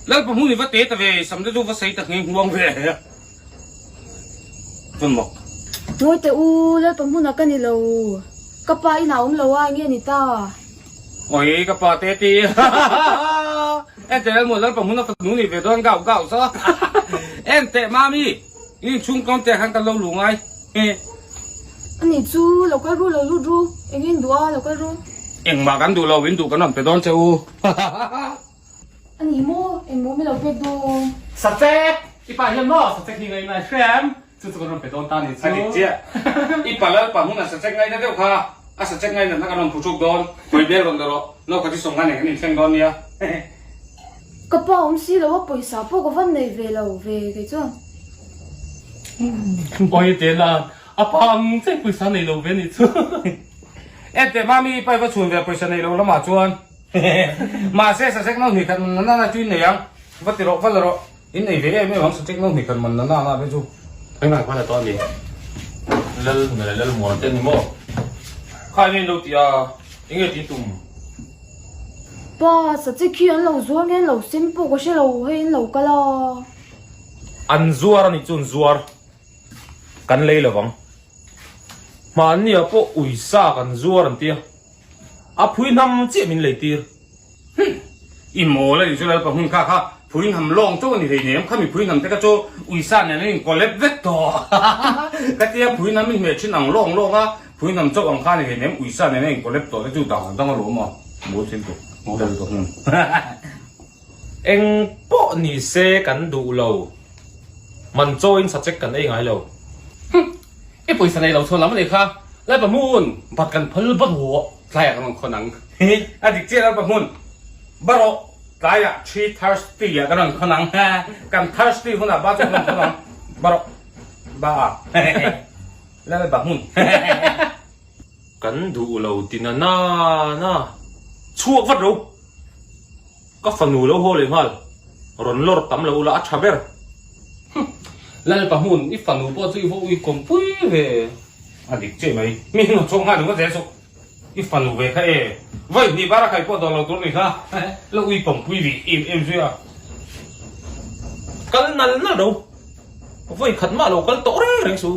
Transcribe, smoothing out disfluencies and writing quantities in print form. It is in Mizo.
Lalpa hmun i va te ta ve, sam te chu va sei ta nghe huang ve. Chuan mak. Ngawi teh u, Lalpa hmunah ka ni lo. Ka pa inah awm lo a, enge ni ta? Oi, ka pa te ti. Enteh Lalmuan, Lalpa hmuna fanu ni ve dawn gauh gauh saw. Enteh Mami, in inchhung tlawm te khan kan lo luh ngai. Ani chu, lo kal ru, lo lut ru. Enge in duh a, lo kal ru. Engmah kan duh lo, in duh kan rawn pe dawn che u. Ani maw, engmaw mi lo pek dawn? Sachek! I pa hian maw Sachek hi ngaihna i hrem? Chu chu kan rawn pe dawn ta ni chu. A dik chiah. I pa Lalpa hmuna sachek ngaihna deuh kha a sachek ngaihna kan rawn phuhruk dawn. Hawi bel rawn dah rawh. No kha chu sawm nga nen kan inthleng dawn nia. Ka pa awm si lo a pawisa pawh ka van nei ve lo ve kei chuan. Awi te la, a pa ang che pawisa nei lo ve ni chu. Ente mami i pa i va chhun ve pawisa nei lo lamah chuan. Mahse sachek no hnih khat man na na chu in nei ang. Va ti rawh va la rawh. In nei ve em em ang sachek no hnih khat man na na na te chu. Engah khan a tawh a ni? Lal hna leh lal muan te a ni maw? Kha enge in lo tih a? Enge tih tum? Pa, sachek hi an lo zuar nge an lo sem pawh ka hre lo, hei an lo kal a. An zuar a nih chu an zuar. Kan lei lovang. Hmannia pawh uisa kan zuar an tia. A phui hnam chiah min lei tir. Hum! I mawl a nih chu Lalpa hmun kha kha phui hnam lawng chauh a ni hlei nem. Khami phui hnam te kha chu uisa nen an inkolep vek tawh. Ka tia phui hnam in hmeh thin ang lawng lawng a, phui hnam chauh ang kha a ni hlei nem. Uisa nen a inkolep tawh te chu dang dang a lawm a. Mawl thil tawh. Lalpa hmun. Eng pawh ni se kan duh lo. Man chawiin sachek kan ei ngai lo. Hum! I pawisa nei lo chhuan lam a nih kha. Lalpa hmun, bat kan phal bat rawh, tlaiah kan rawn khawn ang. Hi! A dik chiah Lalpa hmun, ba rawh, tlaiah thi thirsty ah kan rawn khawn ang. Kan thirsty hunah ba chu kan rawn khawn ang. Ba rawh, ba a. Lalpa hmun. Kan duh lo ti na na na. Chhuak vat ro. Ka fanu lo haw leh nghal. Rawn lawr tam lo ula a tha ber. Hum. Lalpa hmun, i fanu pawh chu i va ui kawm pui ve. A dik chiah mai. Mi hnu chhuak nghal ringawt zel chu. I fanu ve kha e. Vawi hnih bara khai pawh dawr lo tur ni kha. La ui kawm pui ve em em zui a. Kal nal nal ro. Vawi khat mah lo kal tawh reng reng su.